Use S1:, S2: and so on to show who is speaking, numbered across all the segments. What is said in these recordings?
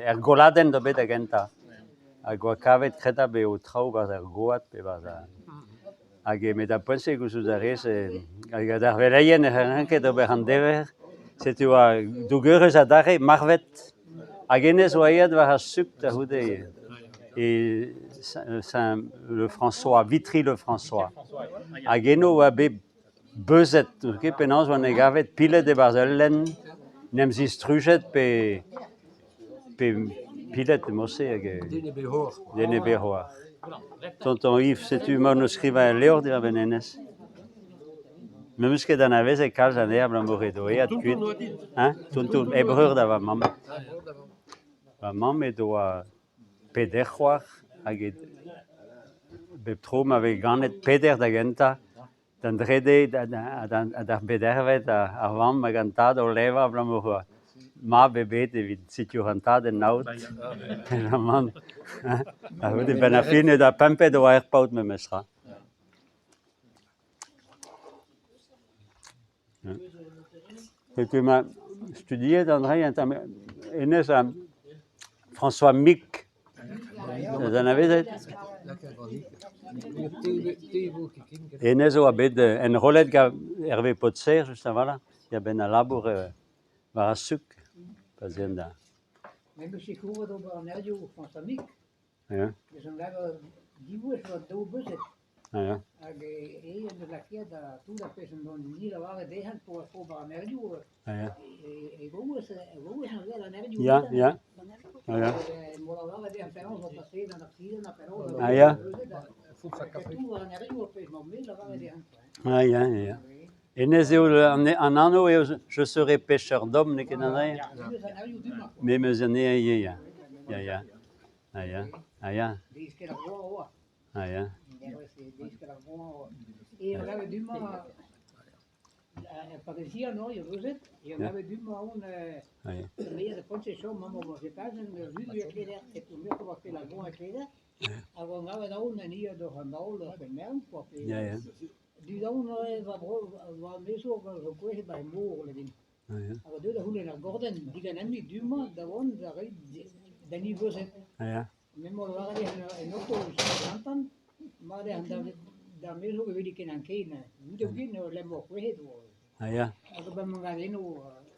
S1: Er golladenn zo bet da gentañ. Hag oa kavet kredabl eo traoù 'barzh ar goad pe 'barzh ar... Hag met ar poent-se gouzout a rez hag gant ar veleien e c'hellent ket ober an dever. Setu oa dougerez adarre marvet hag hennezh oa aet war ar suk da c'houde e Saint-Le-François, Vitry-le-François. Hag eno oa bet beuzet, n'ouzon ket penaos oa en em gavet pilet e-barzh ul lenn, en em zistrujet pe pe pilet mod-se hag
S2: Den ebet c'hoar.
S1: Den ebet c'hoar. Tonton Yves, setu emaon o skrivañ ul levr diwar-benn hennezh. N'em eus ket anavezet kalz anezhañ abalamour edo aet kuit. Hein Tonton, e breur da va mamm. Va mamm he doa peder c'hoar hag bep tro ma vez ganet peder da gentañ D'an drede ha d'ar bedervet ar vamm hag an tad o levañ abalamour mab ebet evit sikour an tad en aod. A-c'houde benn ar fin eo da pempet e oa er paotr memestra. Setu ma studiet an dra un tamm hennezh François Mic 'z anavezet? Hennezh a oa bet enrollet gant Hervé Potser just a-walc'h a-benn al labour war ar suk pa 'z eont da.
S3: Me 'm eus sikouret ober an erioù François Mic.
S1: Ya.
S3: Eus an labour diwezh oa daou beuzet.
S1: Ah, ya.
S3: Hag e en deus lakaet da tout ar pezh en doa ni lavaret dezhañ pour ober an erioù.
S1: Ah, ya.
S3: E vaouez, e vaouez an vel an erioù.
S1: Ya, ya. Ah, ya.
S3: Em boa lavaret dezhañ penaos oa paseet an accident ha penaos
S1: Ah, ya.
S3: Tout war an erioù ar pezh 'mañ me lavaret dezhañ.
S1: Ah, ya, ya. Hennezh eo an anv eo Je serai pêcheur d'hommes n'eo ket an dra-se? Me 'm eus anezhañ ivez, ya. Ya, ya. Ah ya, ah ya. Ah ya. Ya, ya.
S3: Du-hont neuze va bro, va mezour zo kouezhet 'ba 'r mor levin.
S1: Ah ya.
S3: Hag deuet da c'houlenn ar gordenn diganin du-mañ da vont da reiñ da niveuzet.
S1: Ah ya.
S3: Me 'moa lavaret en oto gantan, mat eo d'ar mezour e veli ken anken. Goude ken lemmañ kouezhet oa.
S1: Ah ya.
S3: Hag a-benn mont eno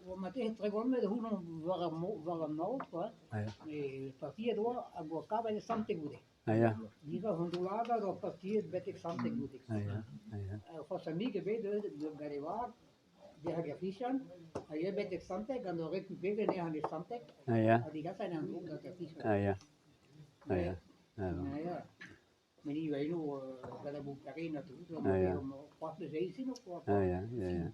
S3: oa marteze 30 metr c'houlenn war ar war an aod kwa.
S1: Ah ya.
S3: Met partiet oa hag oa kavet e Santeg goude.
S1: Ah ya.
S3: Diwar an daoulagad oc'h partiet betek Santeg goude.
S1: Ah ya, ah ya.
S3: C'hoazh amik ebet gant e vag, dirak ar Fizian, a ya betek Santeg gant ur rekupere anezhañ e Santeg,
S1: Ah ya.
S3: ha degaset anezhañ en-dro gant ar Fizian.
S1: Ah ya. Ah ya. Ah bon.
S3: Ah ya. Met ivez eno gant ar Boukarine ha tout,
S1: Ah ya.
S3: c'hoazh eus eizh eno quoi.
S1: Ah ya, ya, ya.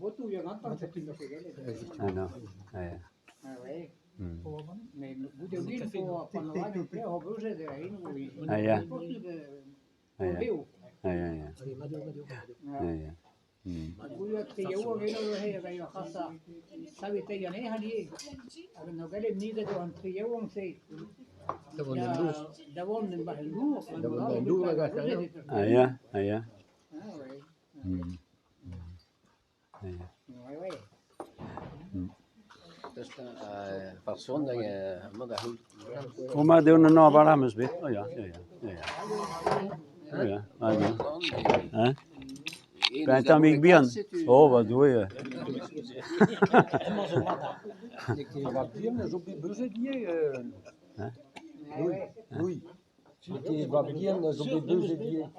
S3: Botoù ya gantañ, setu ma ket gellet.
S1: Ah non. Ah ya.
S3: Ah ouais. Met goude gwin po panorama peoc'h beuzet eno
S1: Ah ya.
S3: posubl
S1: Ah ya.
S3: bev.
S1: Ah ya, ya. Ah ya.
S3: Goude tri yaouank eno neuze a vezo c'hasañ saveteiñ anezhañ ivez. Hag en gellet miret an tri yaouank-se
S2: Da vont en dour.
S3: Da vont en bas en dour.
S2: Da vont en dour hag
S1: Ah ya, ah ya.
S3: Ah ouais.
S1: Ah ya.
S3: Ouais, ouais.
S4: Person emañ da c'houl.
S1: Homañ dezho an aval am eus bet. Oh ya, ya, ya, ya. Oh ya, ah ya. Hein? Ben un tammig bihan. Oh va Doue.
S2: Va bihan a zo bet beuzet ivez.
S1: Hein?
S2: Louis, Louis. Setu va bihan a zo bet beuzet ivez.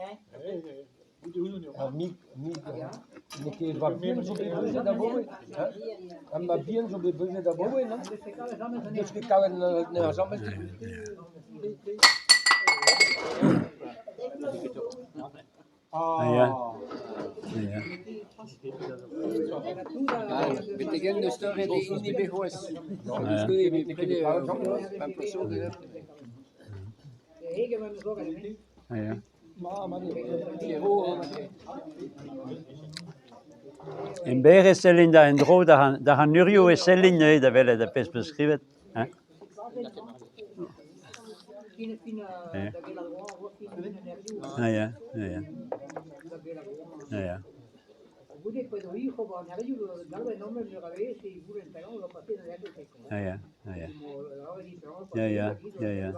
S2: Ha mig, mig, n'eo ket va bihan zo bet beuzet abaoe, hein? Ha ma bihan zo bet beuzet abaoe, non? N'eus ket kavet anezhañ james.
S1: Ah ya. Ya.
S4: Betek-henn n'eus torret hini ebet c'hoazh.
S1: Ya. Ah ya. Emberr e sellin da en-dro d'ar an eurioù e sellin neuze da welet ar pezh 'peus skrivet hein. Ya. Ah ya, ya, ya. Ya. Ya, ya, ya, ya. Ya, ya, ya, ya.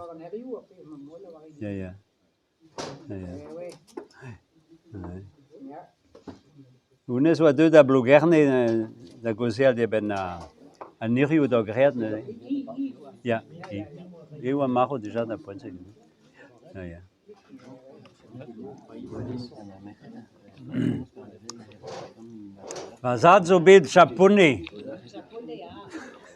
S1: Ya, ya. Ya, ya. Ouais. Honnezh oa deuet da Blougerne da gaozeal diwar-benn an irioù o doa graet neuze. Ya, i. E oa marv dija d'ar poent-se. Ya, ya. Va zad zo bet Japonez.